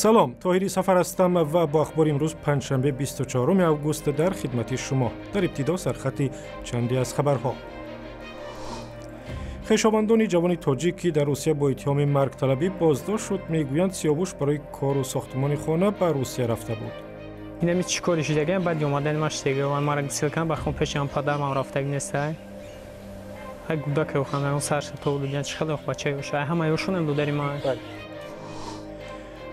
Салом, Тоҳири Сафар ҳастам ва бо ахбори имрӯз, панҷшанбе, 24 август, дар хидмати шумо. Дар ибтидо сархати чанде аз хабарҳо. Хешовандони ҷавони тоҷик, ки дар Русия бо иттиҳоми маргталабӣ боздошт шуд, мегӯянд, Сиёвуш барои кору сохтмони хона ба Русия рафта буд. Инами чӣ кори шидагиам, баъди омадани ман шидага, мара гусел кардам, ба хон пеши ҳам падармам рафтагӣ нестай. Ҳай гудаке охам, сарша то дудиан, чӣ хеле бача ёша, ҳама ёшонам додари ман.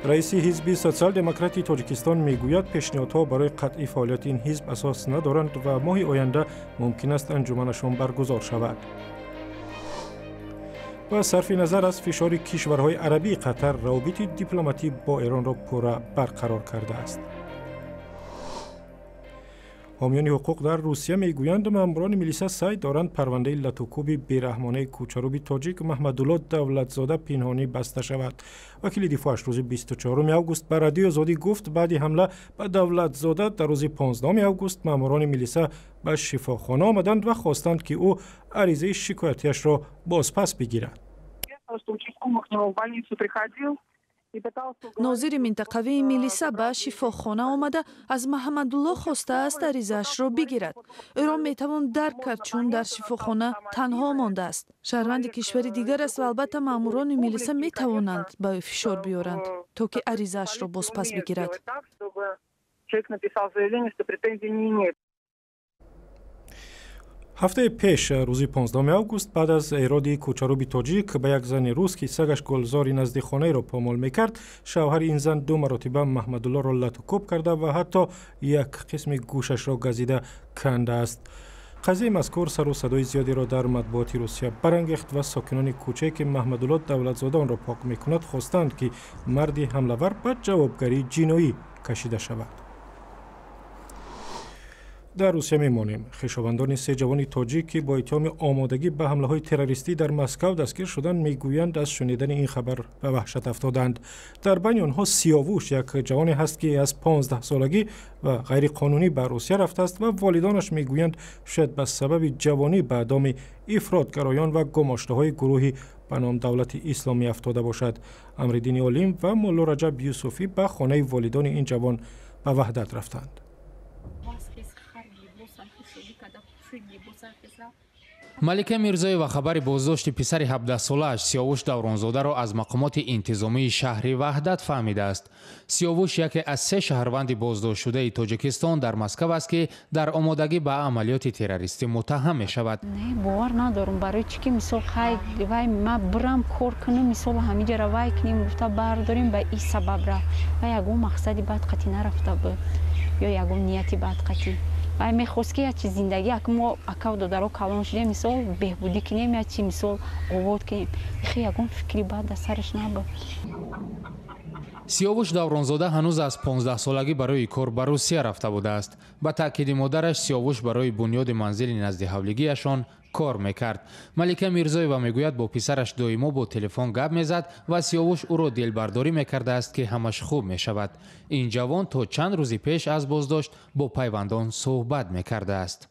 Раиси Ҳизби Социал-демократи Тоҷикистон мегӯяд, пешниҳодҳо барои қатъи фаъолияти ин ҳизб асос надоранд ва моҳи оянда мумкин аст анҷуманашон баргузор шавад. Ва сарфи назар аз фишори кишварҳои арабии, Қатар равобити дипломатӣ бо Эронро пурра барқарор кардааст. Ҳомиёни ҳуқуқ дар Русия мегӯянд, маъмурони милиса саъй доранд парвандаи латукӯби бераҳмонаи кӯчаруби тоҷик Маҳмадулло Давлатзода пинҳонӣ баста шавад. Вакили дифоаш рӯзи 24 август ба Радиои Озодӣ гуфт, баъди ҳамла ба Давлатзода дар рӯзи 15 август маъмурони милиса ба шифохона омаданд ва хостанд, ки ӯ аризаи шикоятиашро бозпас бигирад. Нозири минтақавии милиса ба шифохона омада, аз Маҳамадулло хостааст аризаашро бигирад. Ӯро метавон дарк кард, чун дар шифохона танҳо мондааст, шаҳрванди кишвари дигар аст ва албатта маъмурони милиса метавонанд ба ӯ фишор биёранд, то ки аризаашро бозпас бигирад. Ҳафтаи пеш, рӯзи 15 август, баъд аз эроди кӯчаруби тоҷик ба як зани рус, ки сагаш гулзори назди хонаеро помол мекард, шавҳари ин зан ду маротиба Маҳмадуллоро латукӯб карда ва ҳатто як қисми гӯшашро газида кандааст. Қазияи мазкур сару садои зиёдеро дар матбуоти Русия барангехт ва сокинони кӯчае, ки Маҳмадулло Давлатзода онро пок мекунад, хостанд, ки марди ҳамлавар ба ҷавобгарии ҷиноӣ кашида шавад. Дар Русия мемонем. Хешовандони се ҷавони тоҷик, ки бо иттиҳоми омодагӣ ба ҳамлаҳои террористӣ дар Москав дастгир шуданд, мегӯянд, аз шунидани ин хабар ба ваҳшат афтоданд. Дар байни онҳо Сиёвуш, як ҷавоне ҳаст, ки аз 15-солагӣ ва ғайриқонунӣ ба Русия рафтааст ва волидонаш мегӯянд, шояд ба сабаби ҷавонӣ ба доми ифротгароён ва гумоштаҳои гурӯҳи ба ном Давлати Исломӣ афтода бошад. Амриддини Олим ва Мулло Раҷаб Юсуфӣ ба хонаи волидони ин ҷавон ба Ваҳдат рафтанд. Малика Мирзоева хабари боздошти писари 17-солааш Сиёвуш Давронзодаро аз мақомоти интизомии шаҳри Ваҳдат фаҳмидааст. Сиёвуш яке аз се шаҳрванди боздоштшудаи Тоҷикистон дар Москав аст, ки дар омодагӣ ба амалиёти террористӣ муттаҳам мешавад. Не, бовар надорам, барои чӣ ки мисол хай вай ма бирам кор кунам, мисол ҳамиҷара вай кунем гуфта бардорем, ба ин сабаб рафт. Вай ягон мақсади бад қатӣ нарафта буд ё ягон нияти бад қатӣ. Вай мехост, ки ячи зиндагӣ, ак мо акав додаро калон шудем, мисол беҳбудӣ кунем, ячи мисол овод кунем. Ихе ягон фикри бад дар сараш набуд. Сиёвуш Давронзода ҳанӯз аз 15-солагӣ барои кор ба Русия рафта будааст. Ба таъкиди модараш, Сиёвуш барои бунёди манзили назди ҳавлигиашон кор мекард. Малика Мирзоева мегӯяд, бо писараш доимо бо телефон гап мезад ва Сиёвуш ӯро дилбардорӣ мекардааст, ки ҳамаш хуб мешавад. Ин ҷавон то чанд рӯзи пеш аз боздошт бо пайвандон суҳбат мекардааст.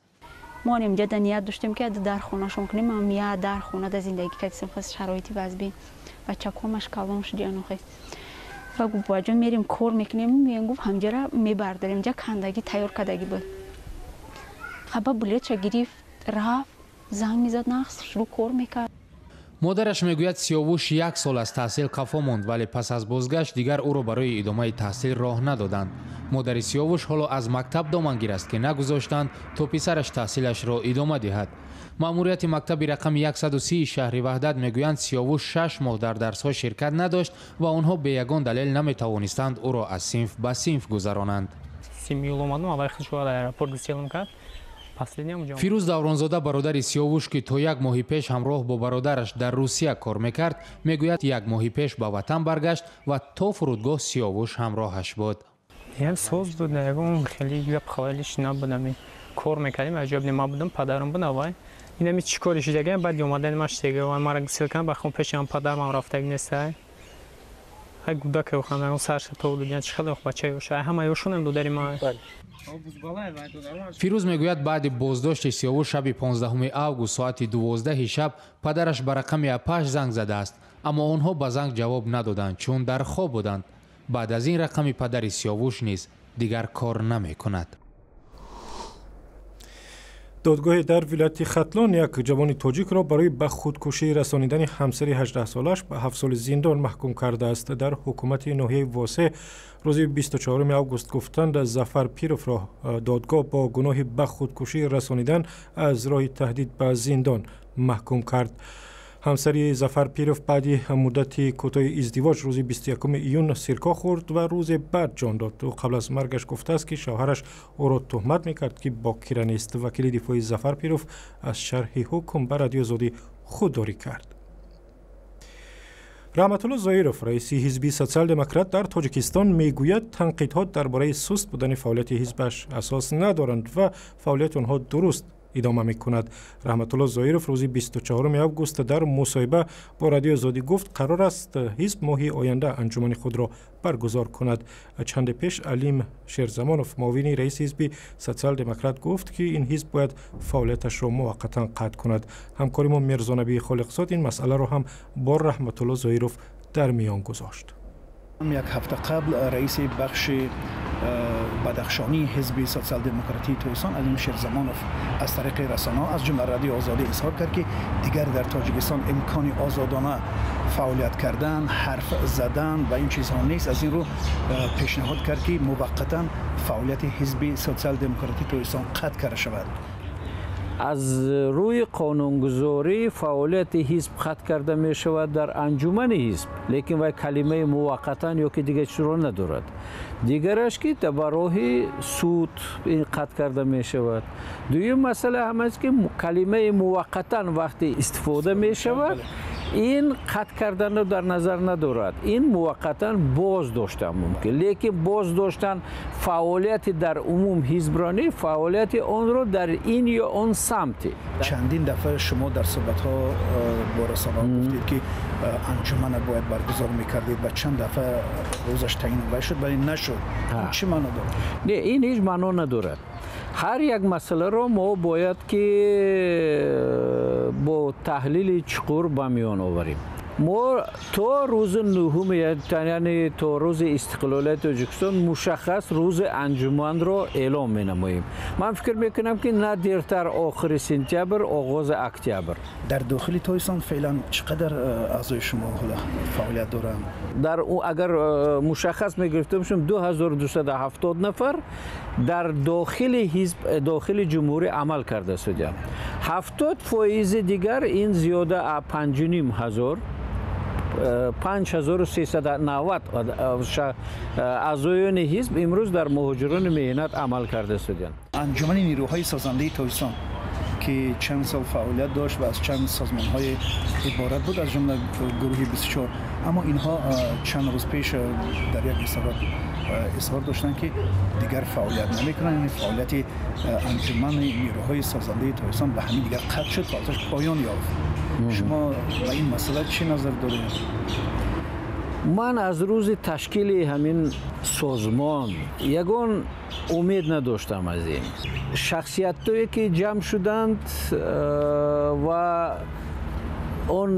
Мо инҷа да ният доштем, ки дар хонашон кунем, ам я дар хона да зиндагӣ кардем, хас шароити вазбин. Бачакомаш калон шудиану хес. Ва гуфт: «Бобаҷон, мерем, кор мекунем». Гуфт: «Ҳамҷара мебардорем». Ҷа кандагӣ тайёр кардагӣ буд. Хаба билетша гирифт, рафт, занг мезад, нақс шурӯъ кор мекард. Модараш мегӯяд, Сиёвуш як сол аз таҳсил қафо монд, вале пас аз бозгашт дигар ӯро барои идомаи таҳсил роҳ надоданд. Модари Сиёвуш ҳоло аз мактаб домангир аст, ки нагузоштанд, то писараш таҳсилашро идома диҳад. Маъмурияти мактаби рақами 130 шаҳри Ваҳдат мегӯянд, Сиёвуш 6 моҳ дар дарсҳо ширкат надошт ва онҳо бе ягон далел наметавонистанд ӯро аз синф ба синф гузаронанд. Фирӯз Давронзода, бародари Сиёвуш, ки то як моҳи пеш ҳамроҳ бо бародараш дар Русия кор мекард, мегӯяд, як моҳи пеш ба ватан баргашт ва то фурудгоҳ Сиёвуш ҳамроҳаш буд. Соз буд, ягон хеле гап хавалиш набуд. Кор мекардем, аҷаб не, ма будам, падарам буд. Аввай инами чӣ кори шидагиам, баъди омадани ман шидага, мара гусел кардам, ба хон пеши ҳам падармам рафтагӣ нестай. Ҳай гудаке охам, сарша то дудиан, чӣ хеле бача ёша, ҳама ёшонам додари ман. Фирӯз мегӯяд, баъди боздошти Сиёвуш шаби 15 август соати 12-и шаб падараш ба рақами апаш занг задааст, аммо онҳо ба занг ҷавоб надоданд, чун дар хоб буданд. Баъд аз ин рақами падари Сиёвуш низ дигар кор намекунад. Додгоҳе дар вилояти Хатлон як ҷавони тоҷикро барои ба худкушӣ расонидани ҳамсари 18-солааш ба 7 соли зиндон маҳкум кардааст. Дар ҳукумати ноҳияи Восе рӯзи 24 август гуфтанд, Зафар Пировро додгоҳ бо гуноҳи ба худкушӣ расонидан аз роҳи таҳдид ба зиндон маҳкум кард. Ҳамсари Зафар Пиров баъди муддати кӯтоҳи издивоҷ рӯзи 21 июн сирко хӯрд ва рӯзе баъд ҷон дод. Ӯ қабл аз маргаш гуфтааст, ки шавҳараш ӯро туҳмат мекард, ки бокира нест. Вакили дифои Зафар Пиров аз шарҳи ҳукм ба Радиои Озодӣ худдорӣ кард. Раҳматулло Зоиров, раиси ҳизби Социал-демократ дар Тоҷикистон, мегӯяд, танқидҳо дар бораи суст будани фаъолияти ҳизбаш асос надоранд ва фаъолияти онҳо дуруст идома мекунад. Раҳматулло Зоиров рӯзи 24 август дар мусоҳиба бо Радиои Озодӣ гуфт, қарор аст ҳизб моҳи оянда анҷумани худро баргузор кунад. Чанде пеш Алим Шерзамонов, муовини раиси ҳизби Социал-демократ, гуфт, ки ин ҳизб бояд фаъолияташро муваққатан қатъ кунад. Ҳамкори мо Мирзонабии Холиқзод ин масъаларо ҳам бо Раҳматулло Зоиров дар миён гузошт. Як ҳафта қабл раиси бахши бадахшонии ҳизби Социал-демократии Тоҷикистон Алим Шерзамонов аз тариқи расонаҳо, аз ҷумла Радиои Озодӣ, изҳор кард, ки дигар дар Тоҷикистон имкони озодона фаъолият кардан, ҳарф задан ва ин чизҳо нест. Аз ин рӯ пешниҳод кард, ки муваққатан фаъолияти ҳизби Социал-демократии Тоҷикистон қатъ карда шавад. Аз рӯи қонунгузорӣ фаъолияти ҳизб қатъ карда мешавад дар анҷумани ҳизб, лекин вай калимаи муваққатан ё ки дигар чизро надорад. Дигараш, ки ба роҳи суд ин қатъ карда мешавад. Дуюм масъала ҳам аст, ки калимаи муваққатан вақте истифода мешавад, ин қатъ карданро дар назар надорад. Ин муваққатан боз доштан мумкин, лекин боз доштан фаъолияти дар умум ҳизбро не, фаъолияти онро дар ин ё он самти. Чандин дафъа шумо дар суҳбатҳо бо расонаҳо гуфтед, ки анҷумана бояд баргузор мекардед ва чанд дафъа рӯзаш таъин вай шуд, вале нашуд. Чӣ маъно дорад? Не, ин ҳеҷ маъно надорад. Ҳар як масъаларо мо бояд ки бо таҳлили чуқур ба миён оварем. Мо то рӯзи нуҳум, яъне то рӯзи истиқлолияти Тоҷикистон, мушаххас рӯзи анҷуманро эълом менамоем. Ман фикр мекунам, ки на дертар охири сентябр, оғози октябр. Дар дохили Тоҷикистон феълан чӣ қадар аъзои шумо ҳоло фаъолият доранд? Дар агар мушаххас мегирифта бошем, 2270 нафар дар дохили ҳизб, дохили ҷумҳурӣ амал карда шуданд. 70 фоизи дигар, ин зиёда аз 5500, 5390 аъзоёни ҳизб имрӯз дар муҳоҷирони меҳнат амал карда шуданд. Анҷумани нерӯҳои созандаи Тоҷикистон, ки чанд сол фаъолият дошт ва аз чанд созмонҳои иборат буд, аз ҷумла гурӯҳи 24, аммо инҳо чанд рӯз пеш дар як изҳорот изҳор доштанд, ки дигар фаъолият намекунанд, яъне фаъолияти Анҷумани нерӯҳои созандаи Тоҷикистон ба ҳамин дигар қатъ шуд, фаъолияташ поён ёфт. Шумо ба ин масъала чӣ назар доред? Ман аз рӯзи ташкили ҳамин созмон ягон умед надоштам аз ин шахсиятҳое, ки ҷамъ шуданд ва он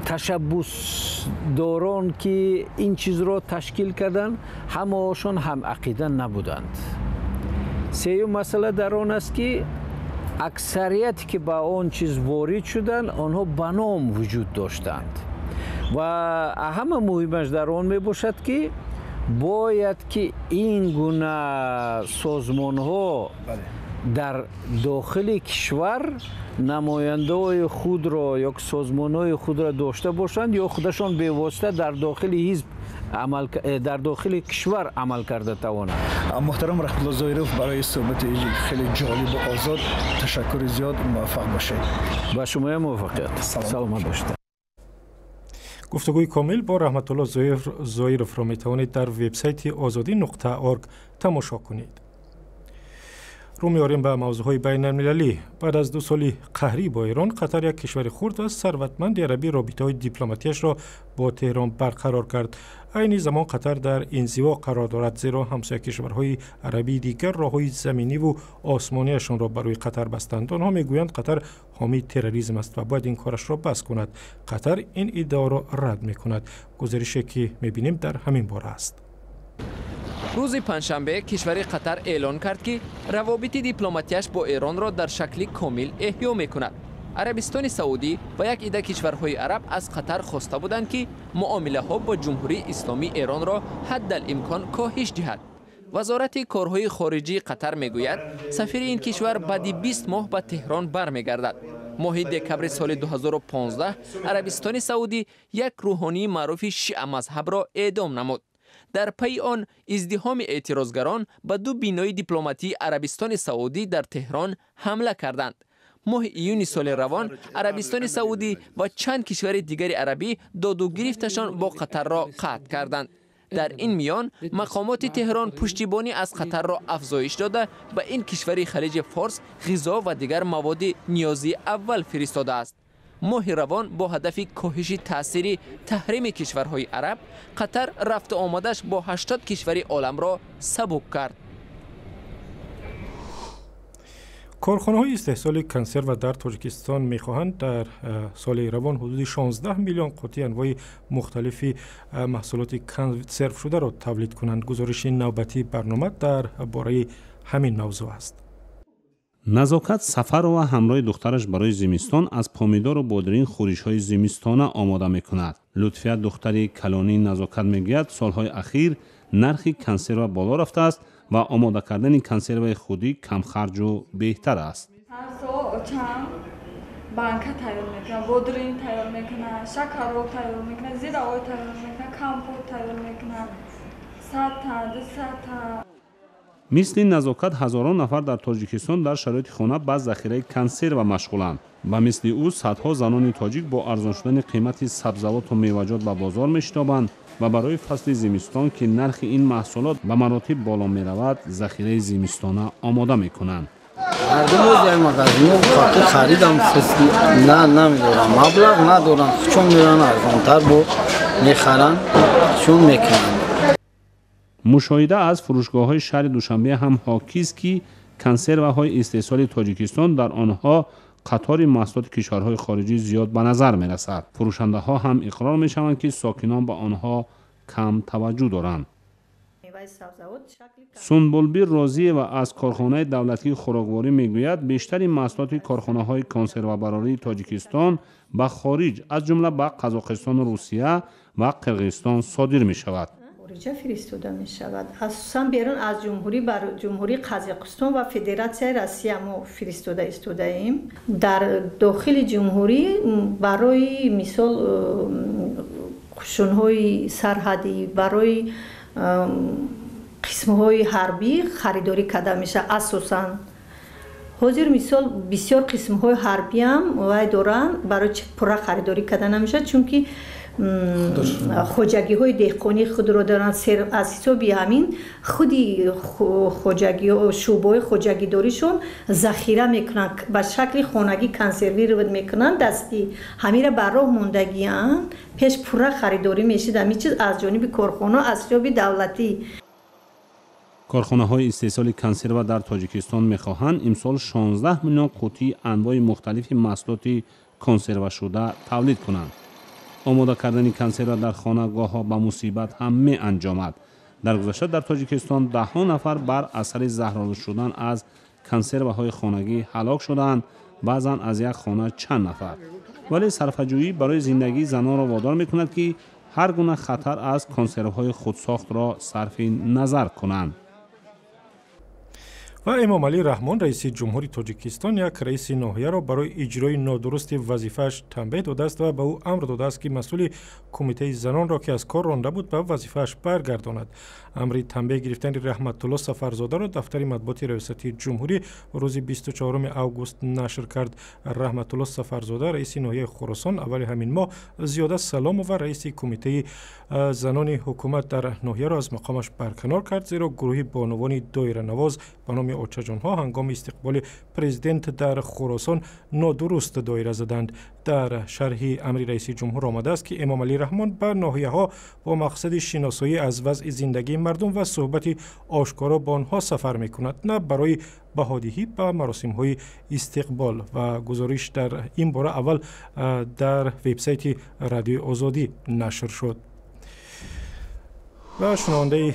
ташаббусдорон, ки ин чизро ташкил карданд, ҳамаошон ҳамақида набуданд. Сеюм масъала дар он аст, ки аксарияте, ки ба он чиз ворид шуданд, онҳо ба ном вуҷуд доштанд. Ва ҳама муҳимаш дар он мебошад, ки бояд ки ин гуна созмонҳо дар дохили кишвар намояндаҳои худро ё созмонҳои худро дошта бошанд ё худашон бевосита дар дохили ҳизб дар дохили кишвар амал карда тавонанд. Муҳтарам Раҳматулло Зоиров, барои суҳбати хеле ҷолибу озод ташаккури зиёд, муваффақ бошед. Ба шумоям муваффақият, саломат бошед. Гуфтугӯи комил бо Раҳматулло Зоировро метавонед дар вебсайти озодӣ.орг тамошо кунед. Рӯ меорем ба мавзӯъҳои байналмилалӣ. Баъд аз 2 соли қаҳрӣ бо Эрон, Қатар, як кишвари хурд ва сарватманди арабӣ, робитаҳои дипломатияшро бо Теҳрон барқарор кард. Айни замон Қатар дар инзиво қарор дорад, зеро ҳамсоя кишварҳои арабии дигар роҳҳои заминиву осмонияшонро ба рӯи Қатар бастанд. Онҳо мегӯянд, Қатар ҳомии терроризм аст ва бояд ин корашро бас кунад. Қатар ин иддаоро рад мекунад. Гузорише, ки мебинем, дар ҳамин бора аст. Рӯзи панҷшанбе кишвари Қатар эълон кард, ки равобити дипломатияш бо Эронро дар шакли комил эҳё мекунад. Арабистони Саудӣ ва як ида кишварҳои араб аз Қатар хоста буданд, ки муомилаҳо бо Ҷумҳурии Исломии Эронро ҳаддал-имкон коҳиш диҳад. Вазорати корҳои хориҷии Қатар мегӯяд, сафири ин кишвар баъди 20 моҳ ба Теҳрон бармегардад. Моҳи декабри соли 2015 Арабистони Саудӣ як рӯҳонии маъруфи шиамазҳабро эъдом намуд. Дар пайи он издиҳоми эътирозгарон ба 2 бинои дипломатии Арабистони Саудӣ дар Теҳрон ҳамла карданд. Моҳи июни соли равон Арабистони Саудӣ ва чанд кишвари дигари арабӣ доду гирифташон бо Қатарро қатъ карданд. Дар ин миён мақомоти Теҳрон пуштибонӣ аз Қатарро афзоиш дода, ба ин кишвари Халиҷи Форс ғизо ва дигар маводи ниёзии аввал фиристодааст. Моҳи равон бо ҳадафи коҳиши таъсири таҳрими кишварҳои араб, Қатар рафту омадаш бо 80 кишвари оламро сабук кард. Корхонаҳои истеҳсоли консерва дар Тоҷикистон мехоҳанд дар соли равон ҳудуди 16 миллион қуттии анвои мухталифи маҳсулоти консервшударо тавлид кунанд. Гузориши навбатии барнома дар бораи ҳамин мавзӯъ аст. Назокат Сафарова ҳамроҳи духтараш барои зимистон аз помидору бодирин хӯришҳои зимистона омода мекунад. Лутфия, духтари калонии Назокат, мегӯяд, солҳои ахир нархи консерва боло рафтааст ва омода кардани консерваи худӣ камхарҷу беҳтар аст. Ҳар сол очам банка тайёр мекунад, бодрин тайёр мекунад, шакароб тайёр мекунад, зираой тайёр мекунад, компот тайёр мекунад, 100 та, 200 та. Мисли Назокат ҳазорон нафар дар Тоҷикистон дар шароити хона ба захираи консерва машғуланд. Ба мисли ӯ садҳо занони тоҷик бо арзон шудани қимати сабзавоту меваҷот ба бозор мешитобанд ва барои фасли зимистон, ки нархи ин маҳсулот ба маротиб боло меравад, захираи зимистона омода мекунанд. Мардум дар магазино фақат харидам на намедорам, маблағ надорам, чун меран арзонтар бо мехаранд, чун мекунанд. Мушоҳида аз фурӯшгоҳҳои шаҳри Душанбе ҳам ҳокист, ки консерваҳои истеҳсоли Тоҷикистон дар онҳо қатори маҳсулоти кишварҳои хориҷӣ зиёд ба назар мерасад. Фурӯшандаҳо ҳам иқрор мешаванд, ки сокинон ба онҳо кам таваҷҷӯҳ доранд. Сунбулбир Розиева аз корхонаи давлатии хӯрокворӣ мегӯяд, бештари маҳсулоти корхонаҳои консервабарории Тоҷикистон ба хориҷ, аз ҷумла ба Қазоқистону Русия ва Қирғизистон содир мешавад. Хориҷа фиристода мешавад, асосан берун аз ҷумҳурӣ, бар Ҷумҳурии Қазоқистон ва Федератсияи Россия мо фиристода истодаем. Дар дохили ҷумҳурӣ барои мисол қушунҳои сарҳадӣ, барои қисмҳои ҳарбӣ харидорӣ карда мешавад. Асосан ҳозир мисол бисёр қисмҳои ҳарбиам вай доранд, барои чи пурра харидорӣ карда намешавад, чунки хоҷагиҳои деҳқонии худро доранд. Аз ҳисоби ҳамин худи шӯъбаҳои хоҷагидоришон захира мекунанд, ба шакли хонагӣ консервировать мекунанд дастӣ, ҳамира ба роҳ мондагианд. Пеш пурра харидорӣ мешид ҳамин чиз аз ҷониби корхона, аз ҳисоби давлатӣ. Корхонаҳои истеҳсоли консерва дар Тоҷикистон мехоҳанд имсол 16 миллион қуттии анвои мухталифи маҳсулоти консервашуда тавлид кунанд. Омода кардани консерва дар хона гоҳо ба мусибат ҳам меанҷомад. Дар гузашта дар Тоҷикистон даҳҳо нафар бар асари заҳролуд шудан аз консерваҳои хонагӣ ҳалок шудаанд, баъзан аз як хона чанд нафар. Вале сарфаҷӯӣ барои зиндагӣ занонро водор мекунад, ки ҳар гуна хатар аз консервҳои худсохтро сарфи назар кунанд. Ва Эмомалӣ Раҳмон, раиси ҷумҳури Тоҷикистон, як раиси ноҳияро барои иҷрои нодурусти вазифааш танбеҳ додааст ва ба ӯ амр додааст, ки масъули кумитаи занонро, ки аз кор ронда буд, ба вазифааш баргардонад. Амри танбеҳ гирифтани Раҳматулло Сафарзодаро дафтари матбуоти Раёсати ҷумҳурӣ рӯзи 24 август нашр кард. Раҳматулло Сафарзода, раиси ноҳияи Хуросон, аввали ҳамин моҳ Зиёда Саломова, раиси кумитаи занони ҳукумат дар ноҳияро аз мақомаш барканор кард, зеро гурӯҳи бонувони доиранавоз ба номи очаҷонҳо ҳангоми истиқболи президент дар Хуросон нодуруст доира заданд. Дар шарҳи амри раиси ҷумҳур омадааст, ки Эмомалӣ Раҳмон ба ноҳияҳо бо мақсади шиносоӣ аз вазъи зиндагии мардум ва суҳбати ошкоро бо онҳо сафар мекунад, на барои баҳодиҳӣ ба маросимҳои истиқбол. Ва гузориш дар ин бора аввал дар вебсайти Радиои Озодӣ нашр шуд. Ва шунавандаи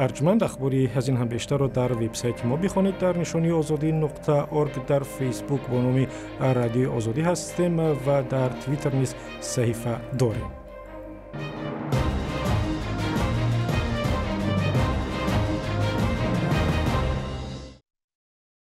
арҷманд, ахбори аз ин ҳам бештарро дар вебсайти мо бихонед дар нишони озодӣ.org. Дар Фейсбук бо номи Радиои Озодӣ ҳастем ва дар Твиттер низ саҳифа дорем.